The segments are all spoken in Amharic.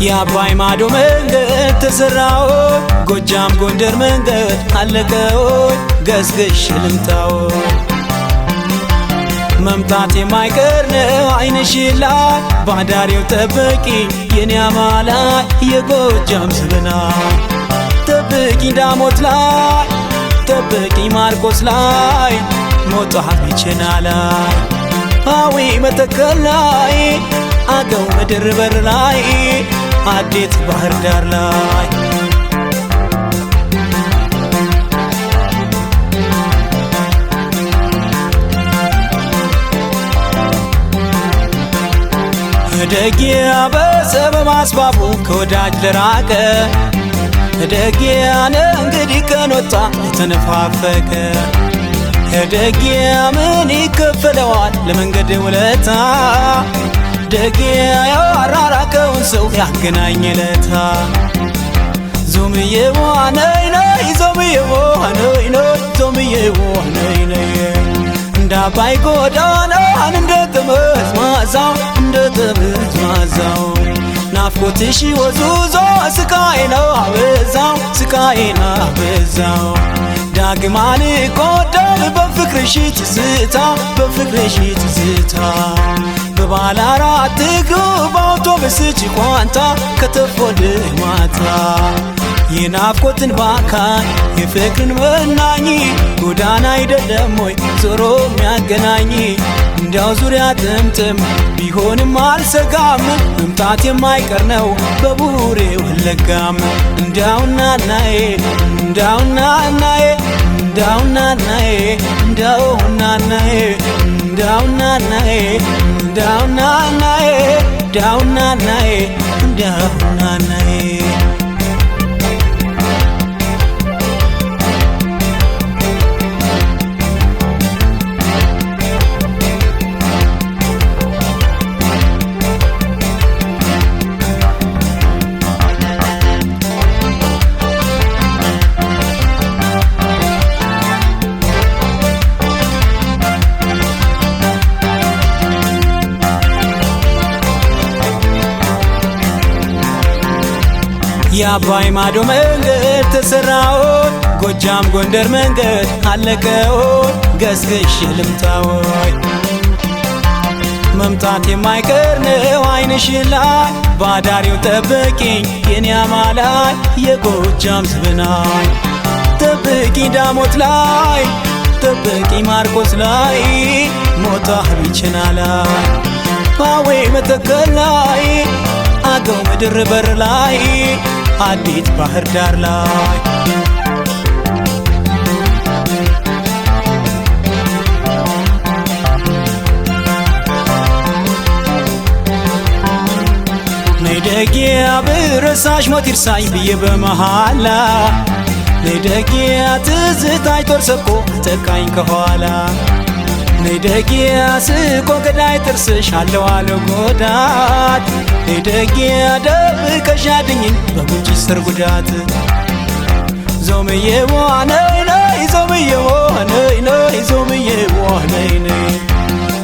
የአባይ ማዶ መንገድ ተሰራው ጎጃም ጎንደር መንገድ አለቀው ገስግሽ ልምጣው መምጣት የማይቀር ነው አይንሽ ላይ ባዳሪው ጠብቂ የኔ አማላይ የጎጃም ዝብና ጠብቂ ዳሞት ላይ ጠብቂ ማርቆስ ላይ ሞጣ ቢቸና ላይ አዊ መተከል ላይ አገው ምድር በር ላይ አዴት ባህር ዳር ላይ ደጊያ በሰበብ አስባቡ ከወዳጅ ለራቀ ደጊያ እንግዲህ ቀን ወጣ ለተነፋፈቀ ደጊያ ምን ይከፈለዋል ለመንገድ ውለታ ደጊያ ያራራቀውን ሰው ያገናኝ ለታ ዞምዬ ዋነይ ነይ ዞምዬ ዋነይ ነይ ዞምዬ ዋነይ ነይ እንደ አባይ ጎዳና እንደ ጠመዝማዛው እንደ ጠመዝማዛው ናፍቆትሽ ወዙዞ ስቃዬን አበዛው ስቃዬን አበዛው ዳግም አልጎዳም በፍቅርሽ ትዝታ በፍቅርሽ ትዝታ በባለ አራት እግሩ በአውቶቡስ ጭቋንታ ከተፍ ወደ ማታ የናፍቆትን ባካኝ የፍቅርን መናኝ ጎዳና አይደለም ወይ ዞሮ የሚያገናኝ እንዲያው ዙሪያ ጥምጥም ቢሆንም አልሰጋም መምጣት የማይቀር ነው በቡሬ ወለጋም እንዲያው ናናዬ እንዲያው ናናዬ እንዲያው ናናዬ እንዲያው ናናዬ እንዲያው ናናዬ እንዲያው ናናዬ እንዲያው ናናዬ እንዲያው ናናዬ የአባይ ማዶ መንገድ ተሰራው ጎጃም ጎንደር መንገድ አለቀው ገስግሽ ልምጣው መምጣት የማይቀር ነው አይንሽ ላይ ባዳሪው ጠብቂኝ የኔ አማላይ የጎጃም ዝብናይ ጠብቂ ዳሞት ላይ ጠብቂ ማርቆስ ላይ ሞጣ ቢቸና ላይ አዌ መተከል ላይ አገው ምድር በር ላይ አዴት ባህር ዳር ላይ ነይ ደጊያ ብረሳሽ ሞት ይርሳኝ ብዬ በመሃላ ነይ ደጊያ ትዝታሽ ጦር ሰብቆ አጠቃኝ ከኋላ ነይ ደጊያ ስቆ ገዳይ ጥርስሽ አለው አለው ጎዳት ነይ ደጊያ ደብቀሽ አድኝኝ በጉንጭሽ ስር ጉዳት ዞምዬ ዋነይ ነይ ዞምዬ ዋነይ ነይ ዞምዬ ዋነይ ነይ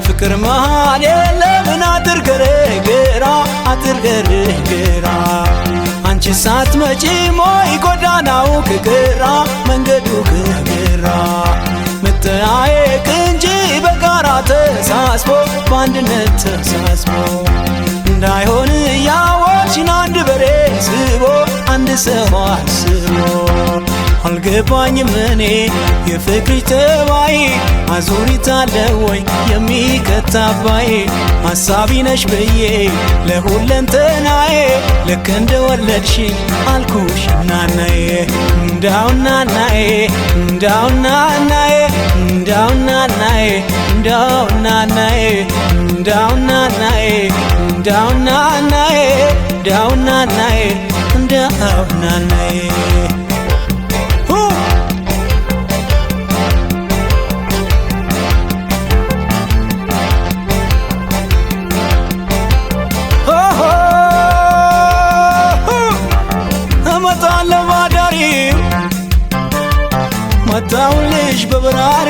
ፍቅር መሃል የለምን አጥር ገረግራ አጥር ገረግራ አንቺ ሳትመጪ ሞይ ጎዳናው ከግራ መንገዱ ከግራ መጠያየቅ እንጂ በጋራ ተሳስቦ በአንድነት ተሳስቦ እንዳይሆን ያወቅሽን አንድ በሬ ስቦ አንድ ሰው አስቦ አልገባኝም እኔ የፍቅርሽ ጠባይ አዙሪት አለ ወይ የሚከት አባይ ሀሳቢ ነሽ ብዬ ለሁለንተናዬ ልክ እንደወለድሽኝ አልኩሽ ናናዬ እንዳው ናናዬ እንዳው ናናዬ እንዳው ናናዬ እንዳው ናናዬ እንዳው ናናዬ እንዳው ናናዬ እንዳው ናናዬ እንዳው ናናዬ እመጣለሁ ባዳሪው መጣሁልሽ በበራሪ